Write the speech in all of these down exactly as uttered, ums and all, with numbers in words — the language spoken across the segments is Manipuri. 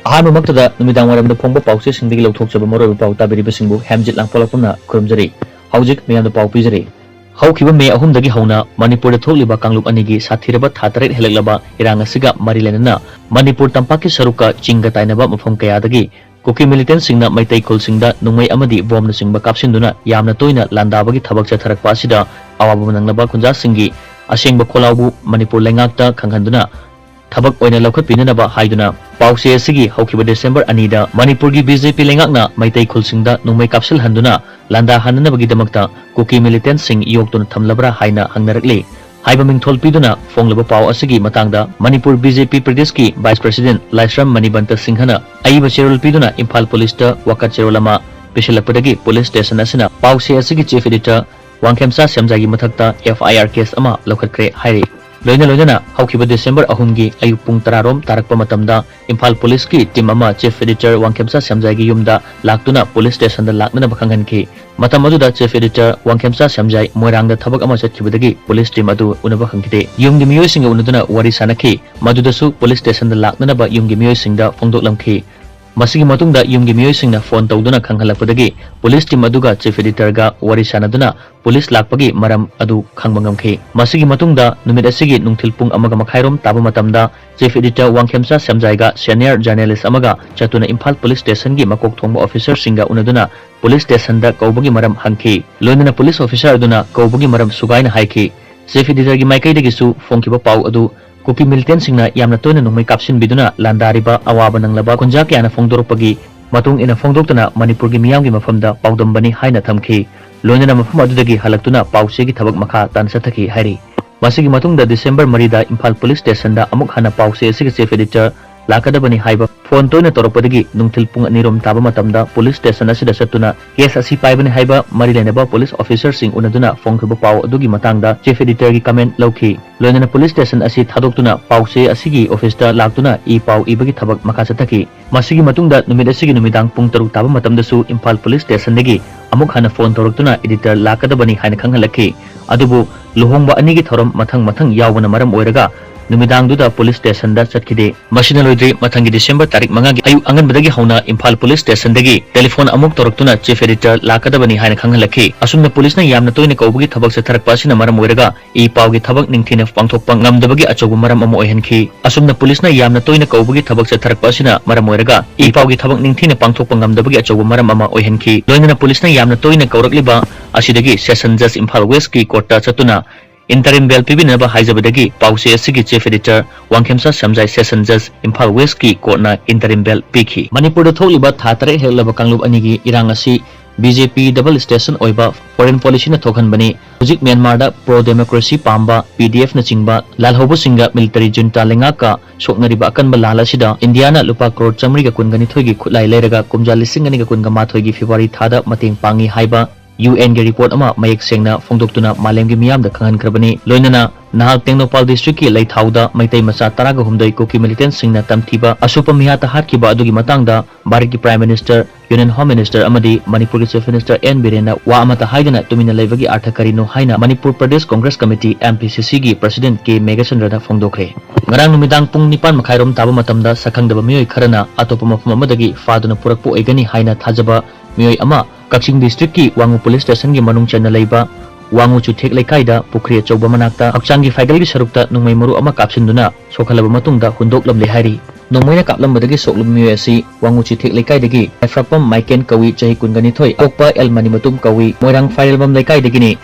ꯑꯍꯥꯟꯕꯃꯛꯇꯗ ꯅꯨꯃꯤꯗꯥꯡ ꯋꯥꯏꯔꯝꯗ ꯐꯣꯡꯕ ꯄꯥꯎꯆꯦꯁꯤꯡꯗꯒꯤ ꯂꯧꯊꯣꯛꯆꯕ ꯃꯔꯨꯑꯣꯏꯕ ꯄꯥꯎ ꯇꯥꯕꯤꯔꯤꯕꯁꯤꯡꯕꯨ ꯍꯦꯝꯖꯤꯠ ꯂꯥꯡꯄꯣꯛꯂꯛꯄꯝꯅ ꯈꯨꯔꯨꯝꯖꯔꯤ꯫ ꯍꯧꯖꯤꯛ ꯃꯌꯥꯝꯗ ꯄꯥꯎ ꯄꯤꯖꯔꯤ꯫ ꯍꯧꯈꯤꯕ ꯃꯦ ꯑꯍꯨꯝꯗꯒꯤ ꯍꯧꯅ ꯃꯅꯤꯄꯨꯔꯗ ꯊꯣꯛꯂꯤꯕ ꯀꯥꯡꯂꯨꯞ ꯑꯅꯤꯒꯤ ꯁꯥꯊꯤꯔꯕ ꯊꯥ ꯇꯔꯦꯠ ꯍꯦꯜꯂꯛꯂꯕ ꯏꯔꯥꯡ ꯑꯁꯤꯒ ꯃꯔꯤ ꯂꯩꯅꯅ ꯃꯅꯤꯄꯨꯔ ꯇꯝꯄꯥꯛꯀꯤ ꯁꯔꯨꯛꯀ ꯆꯤꯡꯒ ꯇꯥꯏꯅꯕ ꯃꯐꯝ ꯀꯌꯥꯗꯒꯤ ꯀꯨꯀꯤ ꯃꯤꯂꯤꯇꯦꯟꯁꯤꯡꯅ ꯃꯩꯇꯩ ꯈꯨꯜꯁꯤꯡꯗ ꯅꯣꯡꯃꯩ ꯑꯃꯗꯤ ꯕꯣꯝꯅꯆꯤꯡꯕ ꯀꯥꯞꯁꯤꯟꯗꯨꯅ ꯌꯥꯝꯅ ꯇꯣꯏꯅ ꯂꯥꯟꯗꯥꯕꯒꯤ ꯊꯕꯛ ꯆꯠꯊꯔꯛꯄ ꯑꯁꯤꯗ ꯑꯋꯥꯕ ꯅꯪꯂꯕ ꯈꯨꯟꯖꯥꯁꯤꯡꯒꯤ ꯑꯁꯦꯡꯕ ꯈꯣꯜꯂꯥꯎꯕꯨ ꯃꯅꯤꯄꯨꯔ ꯂꯩꯉꯥꯛꯇ ꯈꯪꯍꯟꯗꯨꯅ ꯊꯕꯛ ꯑꯣꯏꯅ ꯂꯧꯈꯠꯄꯤꯅꯅꯕ ꯍꯥꯏꯗꯨꯅ ꯄꯥꯎꯆꯦ ꯑꯁꯤꯒꯤ ꯍꯧꯈꯤꯕ ꯗꯤꯁꯦꯝꯕꯔ ꯑꯅꯤꯗ ꯃꯅꯤꯄꯨꯔꯒꯤ ꯕꯤ ꯖꯦ ꯄꯤ ꯂꯩꯉꯥꯛꯅ ꯃꯩꯇꯩ ꯈꯨꯜꯁꯤꯡꯗ ꯅꯣꯡꯃꯩ ꯀꯥꯞꯁꯤꯜꯍꯟꯗꯨꯅ ꯂꯥꯟꯗꯥꯍꯟꯅꯅꯕꯒꯤꯗꯃꯛꯇ ꯀꯨꯀꯤ ꯃꯤꯂꯤꯇꯦꯟꯁꯤꯡ ꯌꯣꯛꯇꯨꯅ ꯊꯝꯂꯕ꯭ꯔꯥ ꯍꯥꯏꯅ ꯍꯪꯅꯔꯛꯂꯤ꯫ ꯍꯥꯏꯕ ꯃꯤꯡꯊꯣꯜ ꯄꯤꯗꯨꯅ ꯐꯣꯡꯂꯕ ꯄꯥꯎ ꯑꯁꯤꯒꯤ ꯃꯇꯥꯡꯗ ꯃꯅꯤꯄꯨꯔ ꯕꯤ ꯖꯦ ꯄꯤ ꯄ꯭ꯔꯗꯦꯁꯀꯤ ꯚꯥꯏꯁ ꯄ꯭ꯔꯁꯤꯗꯦꯟ ꯂꯥꯏꯁ꯭ꯔꯝ ꯃꯅꯤꯕꯟꯇ ꯁꯤꯡꯍꯅ ꯑꯏꯕ ꯆꯦꯔꯣꯜ ꯄꯤꯗꯨꯅ ꯏꯝꯐꯥꯜ ꯄꯨꯂꯤꯁꯇ ꯋꯥꯀꯠ ꯆꯦꯔꯣꯜ ꯑꯃ ꯄꯤꯁꯤꯜꯂꯛꯄꯗꯒꯤ ꯄꯨꯂꯤꯁ ꯁ꯭ꯇꯦꯁꯟ ꯑꯁꯤꯅ ꯄꯥꯎꯆꯦ ꯑꯁꯤꯒꯤ ꯆꯤꯐ ꯑꯦꯗꯤꯇꯔ ꯋꯥꯡꯈꯦꯝꯆꯥ ꯁꯦꯝꯖꯥꯏꯒꯤ ꯃꯊꯛꯇ ꯑꯦꯐ ꯑꯥꯏ ꯑꯥꯔ ꯀꯦꯁ ꯑꯃ ꯂꯧꯈꯠꯈ꯭ꯔꯦ ꯍꯥꯏꯔꯤ꯫ ꯂꯣꯏꯅ ꯂꯣꯏꯅꯅ ꯍꯧꯈꯤꯕ ꯗꯤꯁꯦꯝꯕꯔ ꯑꯍꯨꯝꯒꯤ ꯑꯌꯨꯛ ꯄꯨꯡ ꯇꯔꯥ ꯔꯣꯝ ꯇꯥꯔꯛꯄ ꯃꯇꯝꯗ ꯏꯝꯐꯥꯜ ꯄꯨꯂꯤꯁꯀꯤ ꯇꯤꯝ ꯑꯃ ꯆꯤꯐ ꯑꯦꯗꯤꯇꯔ ꯋꯥꯡꯈꯦꯝꯆꯥ ꯁꯦꯝꯖꯥꯏꯒꯤ ꯌꯨꯝꯗ ꯂꯥꯛꯇꯨꯅ ꯄꯨꯂꯤꯁ ꯁ꯭ꯇꯦꯁꯟꯗ ꯂꯥꯛꯅꯅꯕ ꯈꯪꯍꯟꯈꯤ꯫ ꯃꯇꯝ ꯑꯗꯨꯗ ꯆꯤꯐ ꯑꯦꯗꯤꯇꯔ ꯋꯥꯡꯈꯦꯝꯆꯥ ꯁꯦꯝꯖꯥꯏ ꯃꯣꯏꯔꯥꯡꯗ ꯊꯕꯛ ꯑꯃ ꯆꯠꯈꯤꯕꯗꯒꯤ ꯄꯨꯂꯤꯁ ꯇꯤꯝ ꯑꯗꯨ ꯎꯅꯕ ꯐꯪꯈꯤꯗꯦ꯫ ꯌꯨꯝꯒꯤ ꯃꯤꯑꯣꯏꯁꯤꯡꯒ ꯎꯅꯗꯨꯅ ꯋꯥꯔꯤ ꯁꯥꯅꯈꯤ꯫ ꯃꯗꯨꯗꯁꯨ ꯄꯨꯂꯤꯁ ꯁ꯭ꯇꯦꯁꯟꯗ ꯂꯥꯛꯅꯅꯕ ꯌꯨꯝꯒꯤ ꯃꯤꯑꯣꯏꯁꯤꯡꯗ ꯐꯣꯡꯗꯣꯛꯂꯝꯈꯤ꯫ ꯃꯁꯤꯒꯤ ꯃꯇꯨꯡꯗ ꯌꯨꯝꯒꯤ ꯃꯤꯑꯣꯏꯁꯤꯡꯅ ꯐꯣꯟ ꯇꯧꯗꯨꯅ ꯈꯪꯍꯜꯂꯛꯄꯗꯒꯤ ꯄꯨꯂꯤꯁ ꯇꯤꯝ ꯑꯗꯨꯒ ꯆꯤꯐ ꯑꯦꯗꯤꯇꯔꯒ ꯋꯥꯔꯤ ꯁꯥꯅꯗꯨꯅ ꯄꯨꯂꯤꯁ ꯂꯥꯛꯄꯒꯤ ꯃꯔꯝ ꯑꯗꯨ ꯈꯪꯕ ꯉꯝꯈꯤ꯫ ꯃꯁꯤꯒꯤ ꯃꯇꯨꯡꯗ ꯅꯨꯃꯤꯠ ꯑꯁꯤꯒꯤ ꯅꯨꯡꯊꯤꯜ ꯄꯨꯡ ꯑꯃꯒ ꯃꯈꯥꯏꯔꯣꯝ ꯇꯥꯕ ꯃꯇꯝꯗ ꯆꯤꯐ ꯑꯦꯗꯤꯇꯔ ꯋꯥꯡꯈꯦꯝꯆꯥ ꯁꯦꯝꯖꯥꯏꯒ ꯁꯦꯅꯤꯌꯔ ꯖꯔꯅꯦꯂꯤꯁ ꯑꯃꯒ ꯆꯠꯇꯨꯅ ꯏꯝꯐꯥꯜ ꯄꯨꯂꯤꯁ ꯁ꯭ꯇꯦꯁꯟꯒꯤ ꯃꯀꯣꯛ ꯊꯣꯡꯕ ꯑꯣꯐꯤꯁꯔꯁꯤꯡꯒ ꯎꯅꯗꯨꯅ ꯄꯨꯂꯤꯁ ꯁ꯭ꯇꯦꯁꯟꯗ ꯀꯧꯕꯒꯤ ꯃꯔꯝ ꯍꯪꯈꯤ꯫ ꯂꯣꯏꯅꯅ ꯄꯨꯂꯤꯁ ꯑꯣꯐꯤꯁꯔ ꯑꯗꯨꯅ ꯀꯧꯕꯒꯤ ꯃꯔꯝ ꯁꯨꯒꯥꯏꯅ ꯍꯥꯏꯈꯤ꯫ ꯆꯤꯐ ꯑꯦꯗꯤꯇꯔꯒꯤ ꯃꯥꯏꯀꯩꯗꯒꯤꯁꯨ ꯐꯣꯡꯈꯤꯕ ꯄꯥꯎ ꯑꯗꯨ ꯀꯨꯀꯤ ꯃꯤꯂꯤꯇꯦꯟꯁꯤꯡꯅ ꯌꯥꯝꯅ ꯇꯣꯏꯅ ꯅꯣꯡꯃꯩ ꯀꯥꯞꯁꯤꯟꯕꯤꯗꯨꯅ ꯂꯥꯟꯗꯥꯔꯤꯕ ꯑꯋꯥꯕ ꯅꯪꯂꯕ ꯈꯨꯟꯖꯥ ꯀꯌꯥꯅ ꯐꯣꯡꯗꯣꯔꯛꯄꯒꯤ ꯃꯇꯨꯡ ꯏꯟꯅ ꯐꯣꯡꯗꯣꯛꯇꯨꯅ ꯃꯅꯤꯄꯨꯔꯒꯤ ꯃꯤꯌꯥꯝꯒꯤ ꯃꯐꯝꯗ ꯄꯥꯎꯗꯝꯕꯅꯤ ꯍꯥꯏꯅ ꯊꯝꯈꯤ꯫ ꯂꯣꯏꯅꯅ ꯃꯐꯝ ꯑꯗꯨꯗꯒꯤ ꯍꯜꯂꯛꯇꯨꯅ ꯄꯥꯎꯆꯦꯒꯤ ꯊꯕꯛ ꯃꯈꯥ ꯇꯥꯅ ꯆꯠꯊꯈꯤ ꯍꯥꯏꯔꯤ꯫ ꯃꯁꯤꯒꯤ ꯃꯇꯨꯡꯗ ꯗꯤꯁꯦꯝꯕꯔ ꯃꯔꯤꯗ ꯏꯝꯐꯥꯜ ꯄꯨꯂꯤꯁ ꯁ꯭ꯇꯦꯁꯟꯗ ꯑꯃꯨꯛ ꯍꯟꯅ ꯄꯥꯎꯆꯦ ꯑꯁꯤꯒꯤ ꯆꯤꯐ ꯑꯦꯗꯤꯇꯔ ꯂꯥꯛꯀꯗꯕꯅꯤ ꯍꯥꯏꯕ ꯐꯣꯟ ꯇꯣꯏꯅ ꯇꯧꯔꯛꯄꯗꯒꯤ ꯅꯨꯡꯊꯤꯜ ꯄꯨꯡ ꯑꯅꯤ ꯔꯣꯝ ꯇꯥꯕ ꯃꯇꯝꯗ ꯄꯨꯂꯤꯁ ꯁ꯭ꯇꯦꯁꯟ ꯑꯁꯤꯗ ꯆꯠꯇꯨꯅ ꯀꯦꯁ ꯑꯁꯤ ꯄꯥꯏꯕꯅꯤ ꯍꯥꯏꯕ ꯃꯔꯤ ꯂꯩꯅꯕ ꯄꯨꯂꯤꯁ ꯑꯣꯐꯤꯁꯔꯁꯤꯡ ꯎꯅꯗꯨꯅ ꯐꯣꯡꯈꯤꯕ ꯄꯥꯎ ꯑꯗꯨꯒꯤ ꯃꯇꯥꯡꯗ ꯆꯤꯐ ꯑꯦꯗꯤꯇꯔꯒꯤ ꯀꯃꯦꯟ ꯂꯧꯈꯤ꯫ ꯂꯣꯏꯅꯅ ꯄꯨꯂꯤꯁ ꯁ꯭ꯇꯦꯁꯟ ꯑꯁꯤ ꯊꯥꯗꯣꯛꯇꯨꯅ ꯄꯥꯎꯆꯦ ꯑꯁꯤꯒꯤ ꯑꯣꯐꯤꯁꯇ ꯂꯥꯛꯇꯨꯅ ꯏ ꯄꯥꯎ ꯏꯕꯒꯤ ꯊꯕꯛ ꯃꯈꯥ ꯆꯠꯊꯈꯤ꯫ ꯃꯁꯤꯒꯤ ꯃꯇꯨꯡꯗ ꯅꯨꯃꯤꯠ ꯑꯁꯤꯒꯤ ꯅꯨꯃꯤꯗꯥꯡ ꯄꯨꯡ ꯇꯔꯨꯛ ꯇꯥꯕ ꯃꯇꯝꯗꯁꯨ ꯏꯝꯐꯥꯜ ꯄꯨꯂꯤꯁ ꯁ꯭ꯇꯦꯁꯟꯗꯒꯤ ꯑꯃꯨꯛ ꯍꯟꯅ ꯐꯣꯟ ꯇꯧꯔꯛꯇꯨꯅ ꯑꯦꯗꯤꯇꯔ ꯂꯥꯛꯀꯗꯕꯅꯤ ꯍꯥꯏꯅ ꯈꯪꯍꯜꯂꯛꯈꯤ꯫ ꯑꯗꯨꯕꯨ ꯂꯨꯍꯣꯡꯕ ꯑꯅꯤꯒꯤ ꯊꯧꯔꯝ ꯃꯊꯪ ꯃꯊꯪ ꯌꯥꯎꯕꯅ ꯃꯔꯝ ꯑꯣꯏꯔꯒ ꯅꯨꯃꯤꯗꯥꯡꯗꯨꯗ ꯄꯨꯂꯤꯁ ꯁ꯭ꯇꯦꯁꯟꯗ ꯆꯠꯈꯤꯗꯦ꯫ ꯃꯁꯤꯅ ꯂꯣꯏꯗ꯭ꯔꯤ, ꯃꯊꯪꯒꯤ ꯗꯤꯁꯦꯝꯕꯔ ꯇꯥꯔꯤꯛ ꯃꯉꯥꯒꯤ ꯑꯌꯨꯛ ꯑꯉꯟꯕꯗꯒꯤ ꯍꯧꯅ ꯏꯝꯐꯥꯜ ꯄꯨꯂꯤꯁ ꯁ꯭ꯇꯦꯁꯟꯗꯒꯤ ꯇꯦꯂꯤꯐꯣꯟ ꯑꯃꯨꯛ ꯇꯧꯔꯛꯇꯨꯅ ꯆꯤꯐ ꯑꯦꯗꯤꯇꯔ ꯂꯥꯛꯀꯗꯕꯅꯤ ꯍꯥꯏꯅ ꯈꯪꯍꯜꯂꯛꯈꯤ꯫ ꯑꯁꯨꯝꯅ ꯄꯨꯂꯤꯁꯅ ꯌꯥꯝꯅ ꯇꯣꯏꯅ ꯀꯧꯕꯒꯤ ꯊꯕꯛ ꯆꯠꯊꯔꯛꯄ ꯑꯁꯤꯅ ꯃꯔꯝ ꯑꯣꯏꯔꯒ ꯏ ꯄꯥꯎꯒꯤ ꯊꯕꯛ ꯅꯤꯡꯊꯤꯅ ꯄꯥꯡꯊꯣꯛꯄ ꯉꯝꯗꯕꯒꯤ ꯑꯆꯧꯕ ꯃꯔꯝ ꯑꯃ ꯑꯣꯏꯍꯟꯈꯤ꯫ ꯑꯁꯨꯝꯅ ꯄꯨꯂꯤꯁꯅ ꯌꯥꯝꯅ ꯇꯣꯏꯅ ꯀꯧꯕꯒꯤ ꯊꯕꯛ ꯆꯠꯊꯔꯛꯄ ꯑꯁꯤꯅ ꯃꯔꯝ ꯑꯣꯏꯔꯒ ꯏ ꯄꯥꯎꯒꯤ ꯊꯕꯛ ꯅꯤꯡꯊꯤꯅ ꯄꯥꯡꯊꯣꯛꯄ ꯉꯝꯗꯕꯒꯤ ꯑꯆꯧꯕ ꯃꯔꯝ ꯑꯃ ꯑꯣꯏꯍꯟꯈꯤ꯫ ꯂꯣꯏꯅꯅ ꯄꯨꯂꯤꯁꯅ ꯌꯥꯝꯅ ꯇꯣꯏꯅ ꯀꯧꯔꯛꯂꯤꯕ ꯑꯁꯤꯗꯒꯤ ꯁꯦꯁꯟ ꯖꯖ ꯏꯝꯐꯥꯜ ꯋꯦꯁꯀꯤ ꯀꯣꯔꯠꯇ ꯆꯠꯇꯨꯅ ꯏꯟꯇꯔꯤꯝ ꯕꯦꯜ ꯄꯤꯕꯤꯅꯕ ꯍꯥꯏꯖꯕꯗꯒꯤ ꯄꯥꯎꯆꯦ ꯑꯁꯤꯒꯤ chief editor Wangkhemcha Semjai session ꯖꯖ ꯏꯝꯐꯥꯜ ꯋꯦꯁꯀꯤ ꯀꯣꯔꯠꯅ ꯏꯟꯇꯔꯤꯝ ꯕꯦꯜ ꯄꯤꯈꯤ꯫ ꯃꯅꯤꯄꯨꯔꯗ ꯊꯣꯛꯂꯤꯕ ꯊꯥ ꯇꯔꯦꯠ ꯍꯦꯜꯂꯛꯂꯕ ꯀꯥꯡꯂꯨꯞ ꯑꯅꯤꯒꯤ ꯏꯔꯥꯡ ꯑꯁꯤ ꯕꯤ ꯖꯦ ꯄꯤ ꯗꯕꯜ ꯁ꯭ꯇꯦꯁꯟ ꯑꯣꯏꯕ ꯐꯣꯔꯦꯟ ꯄꯣꯂꯤꯁꯤꯅ ꯊꯣꯛꯍꯟꯕꯅꯤ꯫ ꯍꯧꯖꯤꯛ ꯃ꯭ꯌꯥꯟꯃꯥꯔꯗ ꯄ꯭ꯔꯣ ꯗꯦꯃꯣꯀ꯭ꯔꯦꯁꯤ ꯄꯥꯝꯕ ꯄꯤ ꯗꯤ ꯑꯦꯐꯅꯆꯤꯡꯕ ꯂꯥꯜꯍꯧꯕꯁꯤꯡꯒ ꯃꯤꯂꯤꯇꯔꯤ ꯖꯨꯟꯇꯥ ꯂꯩꯉꯥꯛꯀ ꯁꯣꯛꯅꯔꯤꯕ ꯑꯀꯟꯕ ꯂꯥꯟ ꯑꯁꯤꯗ ꯏꯟꯗꯤꯌꯥꯅ ꯂꯨꯄꯥ ꯀ꯭ꯔꯣꯔ ꯆꯥꯃꯔꯤꯒ ꯀꯨꯟꯒꯅꯤꯊꯣꯏꯒꯤ ꯈꯨꯠꯂꯥꯏ ꯂꯩꯔꯒ ꯀꯨꯝꯖꯥ ꯂꯤꯁꯤꯡ ꯑꯅꯤꯒ ꯀꯨꯟꯒ ꯃꯥꯊꯣꯏꯒꯤ ꯐꯦꯕ꯭ꯔꯨꯋꯥꯔꯤ ꯊꯥꯗ ꯃꯇꯦꯡ ꯄꯥꯡꯉꯤ ꯍꯥꯏꯕ ꯌꯨ ꯑꯦꯟꯒꯤ ꯔꯤꯄꯣꯔꯠ ꯑꯃ ꯃꯌꯦꯛ ꯁꯦꯡꯅ ꯐꯣꯡꯗꯣꯛꯇꯨꯅ ꯃꯥꯂꯦꯝꯒꯤ ꯃꯤꯌꯥꯝꯗ ꯈꯪꯍꯟꯈ꯭ꯔꯕꯅꯤ꯫ ꯂꯣꯏꯅꯅ ꯅꯍꯥꯛ ꯇꯦꯡꯅꯧꯄꯥꯜ ꯗꯤꯁꯇ꯭ꯔꯤꯛꯀꯤ ꯂꯩꯊꯥꯎꯗ ꯃꯩꯇꯩ ꯃꯆꯥ ꯇꯔꯥꯒ ꯍꯨꯝꯗꯣꯏ ꯀꯨꯀꯤ ꯃꯤꯂꯤꯇꯦꯟꯁꯤꯡꯅ ꯇꯝꯊꯤꯕ ꯑꯁꯣꯛꯄ ꯃꯤꯍꯥꯠꯇ ꯍꯥꯠꯈꯤꯕ ꯑꯗꯨꯒꯤ ꯃꯇꯥꯡꯗ ꯚꯥꯔꯠꯀꯤ prime minister, union home minister ꯑꯃꯗꯤ ꯃꯅꯤꯄꯨꯔꯒꯤ ꯆꯤꯐ ꯃꯤꯅꯤꯁꯇꯔ ꯑꯦꯟ ꯕꯤꯔꯦꯟꯅ ꯋꯥ ꯑꯃꯠꯇ ꯍꯥꯏꯗꯅ ꯇꯨꯃꯤꯟꯅ ꯂꯩꯕꯒꯤ ꯑꯥꯔꯊ ꯀꯔꯤꯅꯣ ꯍꯥꯏꯅ Manipur Pradesh Congress committee, M P ꯁꯤ ꯁꯤꯒꯤ ꯄ꯭ꯔꯁꯤꯗꯦꯟꯠ ꯀꯦ ꯃꯦꯘꯆꯟꯗ꯭ꯔꯗ ꯐꯣꯡꯗꯣꯛꯈ꯭ꯔꯦ꯫ ꯉꯔꯥꯡ ꯅꯨꯃꯤꯗꯥꯡ ꯄꯨꯡ ꯅꯤꯄꯥꯟ ꯃꯈꯥꯏꯔꯣꯝ ꯇꯥꯕ ꯃꯇꯝꯗ ꯁꯛꯈꯪꯗꯕ ꯃꯤꯑꯣꯏ ꯈꯔꯅ ꯑꯇꯣꯞꯄ ꯃꯐꯝ ꯑꯃꯗꯒꯤ ꯐꯥꯗꯨꯅ ꯄꯨꯔꯛꯄ ꯑꯣꯏꯒꯅꯤ ꯍꯥꯏꯅ ꯊꯥꯖꯕ ꯃꯤꯑꯣꯏ ꯑꯃ ꯀꯛꯆꯤꯡ ꯗꯤꯁꯇ꯭ꯔꯤꯛꯀꯤ ꯋꯥꯉꯨ ꯄꯨꯂꯤꯁ ꯁ꯭ꯇꯦꯁꯟꯒꯤ ꯃꯅꯨꯡ ꯆꯟꯅ ꯂꯩꯕ ꯋꯥꯉꯨ ꯆꯨꯊꯦꯛ ꯂꯩꯀꯥꯏꯗ ꯄꯨꯈ꯭ꯔꯤ ꯑꯆꯧꯕ ꯃꯅꯥꯛꯇ ꯍꯛꯆꯥꯡꯒꯤ ꯐꯥꯏꯒꯜꯒꯤ ꯁꯔꯨꯛꯇ ꯅꯣꯡꯃꯩ ꯃꯔꯨ ꯑꯃ ꯀꯥꯞꯁꯤꯟꯗꯨꯅ ꯁꯣꯛꯍꯜꯂꯕ ꯃꯇꯨꯡꯗ ꯍꯨꯟꯗꯣꯛꯂꯝꯂꯦ ꯍꯥꯏꯔꯤ꯫ ꯅꯣꯡꯃꯩꯅ ꯀꯥꯞꯂꯝꯕꯗꯒꯤ ꯁꯣꯛꯂꯕ ꯃꯤꯑꯣꯏ ꯑꯁꯤ ꯋꯥꯉꯨ ꯆꯨꯊꯦꯛ ꯂꯩꯀꯥꯏꯗꯒꯤ ꯂꯥꯏꯐ꯭ꯔꯥꯛꯄꯝ ꯃꯥꯏꯀꯦꯟ ꯀꯧꯏ, ꯆꯍꯤ ꯀꯨꯟꯒ ꯅꯤꯊꯣꯏ, ꯑꯄꯣꯛꯄ ꯑꯦꯜ ꯃꯅꯤꯃꯇꯨꯝ ꯀꯧꯏ, ꯃꯣꯏꯔꯥꯡ ꯐꯥꯏꯔꯦꯜꯕꯝ ꯂꯩꯀꯥꯏꯗꯒꯤꯅꯤ꯫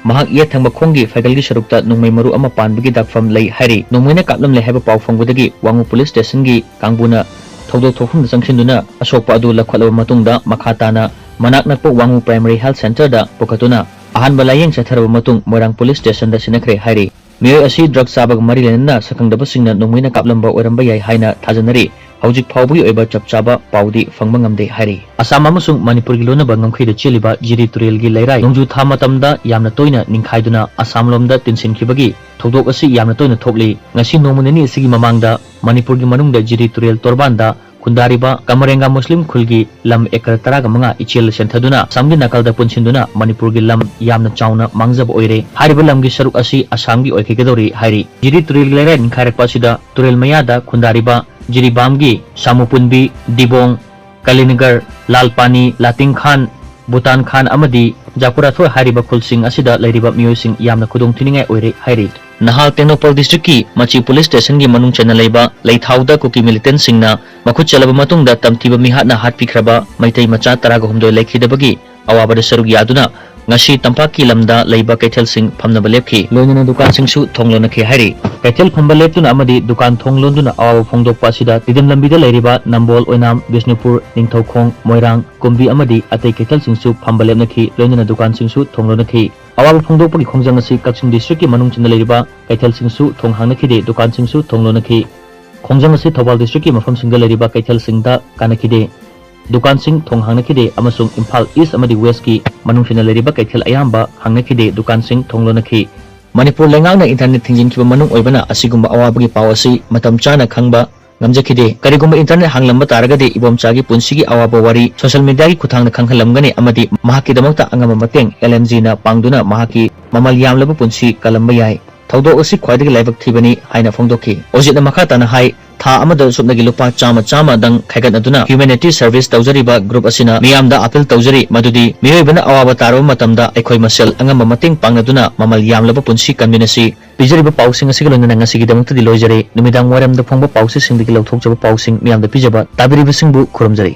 ꯃꯍꯥꯛ ꯌꯦꯠ ꯊꯪꯕ ꯈꯣꯡꯒꯤ ꯐꯥꯏꯒꯜꯒꯤ ꯁꯔꯨꯛꯇ ꯅꯣꯡꯃꯩ ꯃꯔꯨ ꯑꯃ ꯄꯥꯟꯕꯒꯤ ꯗꯥꯛꯐꯝ ꯂꯩ ꯍꯥꯏꯔꯤ꯫ ꯅꯣꯡꯃꯩꯅ ꯀꯥꯞꯂꯝꯂꯦ ꯍꯥꯏꯕ ꯄꯥꯎ ꯐꯪꯕꯗꯒꯤ ꯋꯥꯉꯨ ꯄꯨꯂꯤꯁ ꯁ꯭ꯇꯦꯁꯟꯒꯤ ꯀꯥꯡꯕꯨꯅ ꯊꯧꯗꯣꯛ ꯊꯣꯛꯐꯝꯗ ꯆꯪꯁꯤꯟꯗꯨꯅ ꯑꯁꯣꯛꯄ ꯑꯗꯨ ꯂꯧꯈꯠꯂꯕ ꯃꯇꯨꯡꯗ ꯃꯈꯥ ꯇꯥꯅ ꯃꯅꯥꯛ ꯅꯛꯄ ꯋꯥꯉꯨ ꯄ꯭ꯔꯥꯏꯃꯔꯤ ꯍꯦꯜꯊ ꯁꯦꯟꯇꯔꯗ ꯄꯨꯈꯠꯇꯨꯅ ꯑꯍꯥꯟꯕ ꯂꯥꯌꯦꯡ ꯆꯠꯊꯔꯕ ꯃꯇꯨꯡ ꯃꯣꯏꯔꯥꯡ ꯄꯨꯂꯤꯁ ꯁ꯭ꯇꯦꯁꯟꯗ ꯁꯤꯟꯅꯈ꯭ꯔꯦ ꯍꯥꯏꯔꯤ꯫ ꯃꯤꯑꯣꯏ ꯑꯁꯤ ꯗ꯭ꯔꯒ ꯆꯥꯕꯒ ꯃꯔꯤ ꯂꯩꯅꯅ ꯁꯛꯈꯪꯗꯕꯁꯤꯡꯅ ꯅꯣꯡꯃꯩꯅ ꯀꯥꯞꯂꯝꯕ ꯑꯣꯏꯔꯝꯕ ꯌꯥꯏ ꯍꯥꯏꯅ ꯊꯥꯖꯅꯔꯤ꯫ ꯍꯧꯖꯤꯛ ꯐꯥꯎꯕꯒꯤ ꯑꯣꯏꯕ ꯆꯞ ꯆꯥꯕ ꯄꯥꯎꯗꯤ ꯐꯪꯕ ꯉꯝꯗꯦ ꯍꯥꯏꯔꯤ꯫ ꯑꯁꯥꯝ ꯑꯃꯁꯨꯡ ꯃꯅꯤꯄꯨꯔꯒꯤ ꯂꯣꯟꯅꯕ ꯉꯝꯈꯩꯗ ꯆꯦꯜꯂꯤꯕ ꯖꯤꯔꯤ ꯇꯨꯔꯦꯜꯒꯤ ꯂꯩꯔꯥꯏ ꯅꯣꯡꯖꯨ ꯊꯥ ꯃꯇꯝꯗ ꯌꯥꯝꯅ ꯇꯣꯏꯅ ꯅꯤꯡꯈꯥꯏꯗꯨꯅ ꯑꯁꯥꯝ ꯂꯣꯝꯗ ꯇꯤꯟꯁꯤꯟꯈꯤꯕꯒꯤ ꯊꯧꯗꯣꯛ ꯑꯁꯤ ꯌꯥꯝꯅ ꯇꯣꯏꯅ ꯊꯣꯛꯂꯤ꯫ ꯉꯁꯤ ꯅꯣꯡꯃ ꯅꯤꯅꯤ ꯑꯁꯤꯒꯤ ꯃꯃꯥꯡꯗ ꯃꯅꯤꯄꯨꯔꯒꯤ ꯃꯅꯨꯡꯗ ꯖꯤꯔꯤ ꯇꯨꯔꯦꯜ ꯇꯣꯔꯕꯥꯟꯗ ꯈꯨꯟꯗꯥꯔꯤꯕ ꯀꯃꯔꯦꯡꯒ ꯃꯨꯁꯂꯤꯝ ꯈꯨꯜꯒꯤ ꯂꯝ ꯑꯦꯀꯔ ꯇꯔꯥꯒ ꯃꯉꯥ ꯏꯆꯦꯜ ꯁꯦꯟꯊꯗꯨꯅ ꯑꯁꯥꯝꯒꯤ ꯅꯥꯀꯜꯗ ꯄꯨꯟꯁꯤꯟꯗꯨꯅ ꯃꯅꯤꯄꯨꯔꯒꯤ ꯂꯝ ꯌꯥꯝꯅ ꯆꯥꯎꯅ ꯃꯥꯡꯖꯕ ꯑꯣꯏꯔꯦ꯫ ꯍꯥꯏꯔꯤꯕ ꯂꯝꯒꯤ ꯁꯔꯨꯛ ꯑꯁꯤ ꯑꯁꯥꯝꯒꯤ ꯑꯣꯏꯈꯤꯒꯗꯧꯔꯤ ꯍꯥꯏꯔꯤ꯫ ꯖꯤꯔꯤ ꯇꯨꯔꯦꯜꯒꯤ ꯂꯩꯔꯥꯏ ꯅꯤꯡꯈꯥꯏꯔꯛꯄ ꯑꯁꯤꯗ ꯇꯨꯔꯦꯜ ꯃꯌꯥꯗ ꯈꯨꯟꯗꯥꯔꯤꯕ ꯖꯤꯔꯤꯕꯥꯝꯒꯤ ꯁꯥꯃꯨꯄꯨꯟꯕꯤ, ꯗꯤꯕꯣꯡ, ꯀꯂꯤꯅꯒꯔ, ꯂꯥꯜꯄꯥꯅꯤ, ꯂꯥꯇꯤꯡꯈꯥꯟ, ꯕꯨꯇꯥꯟ ꯈꯥꯟ ꯑꯃꯗꯤ ꯖꯥꯀꯨꯔꯥꯊꯣꯏ ꯍꯥꯏꯔꯤꯕ ꯈꯨꯜꯁꯤꯡ ꯑꯁꯤꯗ ꯂꯩꯔꯤꯕ ꯃꯤꯑꯣꯏꯁꯤꯡ ꯌꯥꯝꯅ ꯈꯨꯗꯣꯡ ꯊꯤꯅꯤꯡꯉꯥꯏ ꯑꯣꯏꯔꯦ ꯍꯥꯏꯔꯤ꯫ ꯅꯍꯥꯜ ꯇꯦꯡꯅꯧꯄꯜ ꯗꯤꯁꯇ꯭ꯔꯤꯛꯀꯤ ꯃꯆꯤ ꯄꯨꯂꯤꯁ ꯁ꯭ꯇꯦꯁꯟꯒꯤ ꯃꯅꯨꯡ ꯆꯟꯅ ꯂꯩꯕ ꯂꯩꯊꯥꯎꯗ ꯀꯨꯀꯤ ꯃꯤꯂꯤꯇꯦꯟꯁꯤꯡꯅ ꯃꯈꯨꯠ ꯆꯠꯂꯕ ꯃꯇꯨꯡꯗ ꯇꯝꯊꯤꯕ ꯃꯤꯍꯥꯠꯅ ꯍꯥꯠꯄꯤꯈ꯭ꯔꯕ ꯃꯩꯇꯩ ꯃꯆꯥ ꯇꯔꯥꯒ ꯍꯨꯝꯗꯣꯏ ꯂꯩꯈꯤꯗꯕꯒꯤ ꯑꯋꯥꯕꯗ ꯁꯔꯨꯛ ꯌꯥꯗꯨꯅ ꯉꯁꯤ ꯇꯝꯄꯥꯛꯀꯤ ꯂꯝꯗ ꯂꯩꯕ ꯀꯩꯊꯦꯜꯁꯤꯡ ꯐꯝꯅꯕ ꯂꯦꯞꯈꯤ꯫ ꯂꯣꯏꯅꯅ ꯗꯨꯀꯥꯟꯁꯤꯡꯁꯨ ꯊꯣꯡ ꯂꯣꯟꯅꯈꯤ ꯍꯥꯏꯔꯤ꯫ ꯀꯩꯊꯦꯜ ꯐꯝꯕ ꯂꯦꯞꯇꯨꯅ ꯑꯃꯗꯤ ꯗꯨꯀꯥꯟ ꯊꯣꯡ ꯂꯣꯟꯗꯨꯅ ꯑꯋꯥꯕ ꯐꯣꯡꯗꯣꯛꯄ ꯑꯁꯤꯗ ꯇꯤꯗꯤꯝ ꯂꯝꯕꯤꯗ ꯂꯩꯔꯤꯕ ꯅꯝꯕꯣꯜ, ꯑꯣꯏꯅꯥꯝ, ꯕꯤꯁꯅꯨꯄꯨꯔ, ꯅꯤꯡꯊꯧꯈꯣꯡ, ꯃꯣꯏꯔꯥꯡ, ꯀꯨꯝꯕꯤ ꯑꯃꯗꯤ ꯑꯇꯩ ꯀꯩꯊꯦꯜꯁꯤꯡꯁꯨ ꯐꯝꯕ ꯂꯦꯞꯅꯈꯤ꯫ ꯂꯣꯏꯅꯅ ꯗꯨꯀꯥꯟꯁꯤꯡꯁꯨ ꯊꯣꯡ ꯂꯣꯟꯅꯈꯤ꯫ ꯑꯋꯥꯕ ꯐꯣꯡꯗꯣꯛꯄꯒꯤ ꯈꯣꯡꯖꯪ ꯑꯁꯤ ꯀꯛꯆꯤꯡ ꯗꯤꯁꯇ꯭ꯔꯤꯛꯀꯤ ꯃꯅꯨꯡ ꯆꯟꯅ ꯂꯩꯔꯤꯕ ꯀꯩꯊꯦꯜꯁꯤꯡꯁꯨ ꯊꯣꯡ ꯍꯥꯡꯅꯈꯤꯗꯦ, ꯗꯨꯀꯥꯟꯁꯤꯡꯁꯨ ꯊꯣꯡ ꯂꯣꯟꯅꯈꯤ꯫ ꯈꯣꯡꯖꯪ ꯑꯁꯤ ꯊꯧꯕꯥꯜ ꯗꯤꯁꯇ꯭ꯔꯤꯛꯀꯤ ꯃꯐꯝꯁꯤꯡꯗ ꯂꯩꯔꯤꯕ ꯀꯩꯊꯦꯜꯁꯤꯡꯗ ꯀꯥꯟꯅꯈꯤꯗꯦ꯫ ꯗꯨꯀꯥꯟꯁꯤꯡ ꯊꯣꯡ ꯍꯥꯡꯅꯈꯤꯗꯦ ꯑꯃꯁꯨꯡ ꯏꯝꯐꯥꯜ ꯏꯁ ꯑꯃꯗꯤ ꯋꯦꯁꯀꯤ ꯃꯅꯨꯡ ꯆꯟꯅ ꯂꯩꯔꯤꯕ ꯀꯩꯊꯦꯜ ꯑꯌꯥꯝꯕ ꯍꯥꯡꯅꯈꯤꯗꯦ, ꯗꯨꯀꯥꯟꯁꯤꯡ ꯊꯣꯡ ꯂꯣꯟꯅꯈꯤ꯫ ꯃꯅꯤꯄꯨꯔ ꯂꯩꯉꯥꯛꯅ ꯏꯟꯇꯔꯅꯦꯠ ꯊꯤꯡꯖꯤꯟꯈꯤꯕ ꯃꯅꯨꯡ ꯑꯣꯏꯕꯅ ꯑꯁꯤꯒꯨꯝꯕ ꯑꯋꯥꯕꯒꯤ ꯄꯥꯎ ꯑꯁꯤ ꯃꯇꯝ ꯆꯥꯅ ꯈꯪꯕ ꯉꯝꯖꯈꯤꯗꯦ꯫ ꯀꯔꯤꯒꯨꯝꯕ ꯏꯟꯇꯔꯅꯦꯠ ꯍꯥꯡꯂꯝꯕ ꯇꯥꯔꯒꯗꯤ ꯏꯕꯣꯝꯆꯥꯒꯤ ꯄꯨꯟꯁꯤꯒꯤ ꯑꯋꯥꯕ ꯋꯥꯔꯤ ꯁꯣꯁꯤꯌꯦꯜ ꯃꯤꯗꯤꯌꯥꯒꯤ ꯈꯨꯠꯊꯥꯡꯗ ꯈꯪꯍꯜꯂꯝꯒꯅꯤ ꯑꯃꯗꯤ ꯃꯍꯥꯛꯀꯤꯗꯃꯛꯇ ꯑꯉꯝꯕ ꯃꯇꯦꯡ ꯑꯦꯜ ꯑꯦꯟ ꯖꯤꯅ ꯄꯥꯡꯗꯨꯅ ꯃꯍꯥꯛꯀꯤ ꯃꯃꯜ ꯌꯥꯝꯂꯕ ꯄꯨꯟꯁꯤ ꯀꯜꯂꯝꯕ ꯌꯥꯏ꯫ ꯊꯧꯗꯣꯛ ꯑꯁꯤ ꯈ꯭ꯋꯥꯏꯗꯒꯤ ꯂꯥꯏꯕꯛ ꯊꯤꯕꯅꯤ ꯍꯥꯏꯅ ꯐꯣꯡꯗꯣꯛꯈꯤ꯫ ꯑꯣꯖꯤꯠꯅ ꯃꯈꯥ ꯇꯥꯅ ꯍꯥꯏ, ꯊꯥ ꯑꯃꯗ ꯁꯨꯞꯅꯒꯤ ꯂꯨꯄꯥ ꯆꯥꯝꯃ ꯆꯥꯝꯃꯗꯪ ꯈꯥꯏꯒꯠꯅꯗꯨꯅ ꯍ꯭ꯌꯨꯃꯦꯅꯤꯇꯤ ꯁꯔꯚꯤꯁ ꯇꯧꯖꯔꯤꯕ ꯒ꯭ꯔꯨꯞ ꯑꯁꯤꯅ ꯃꯤꯌꯥꯝꯗ ꯑꯄꯤꯜ ꯇꯧꯖꯔꯤ ꯃꯗꯨꯗꯤ ꯃꯤꯑꯣꯏꯕꯅ ꯑꯋꯥꯕ ꯇꯥꯔꯕ ꯃꯇꯝꯗ ꯑꯩꯈꯣꯏ ꯃꯁꯦꯜ ꯑꯉꯝꯕ ꯃꯇꯦꯡ ꯄꯥꯡꯅꯗꯨꯅ ꯃꯃꯜ ꯌꯥꯝꯂꯕ ꯄꯨꯟꯁꯤ ꯀꯟꯃꯤꯟꯅꯁꯤ꯫ ꯄꯤꯖꯔꯤꯕ ꯄꯥꯎꯁꯤꯡ ꯑꯁꯤꯒ ꯂꯣꯏꯅꯅ ꯉꯁꯤꯒꯤꯗꯃꯛꯇꯗꯤ ꯂꯣꯏꯖꯔꯦ꯫ ꯅꯨꯃꯤꯗꯥꯡ ꯋꯥꯏꯔꯝꯗ ꯐꯣꯡꯕ ꯄꯥꯎꯆꯦꯁꯤꯡꯗꯒꯤ ꯂꯧꯊꯣꯛꯆꯕ ꯄꯥꯎꯁꯤꯡ ꯃꯤꯌꯥꯝꯗ ꯄꯤꯖꯕ ꯇꯥꯕꯤꯔꯤꯕꯁꯤꯡꯕꯨ ꯈꯨꯔꯨꯝꯖꯔꯤ꯫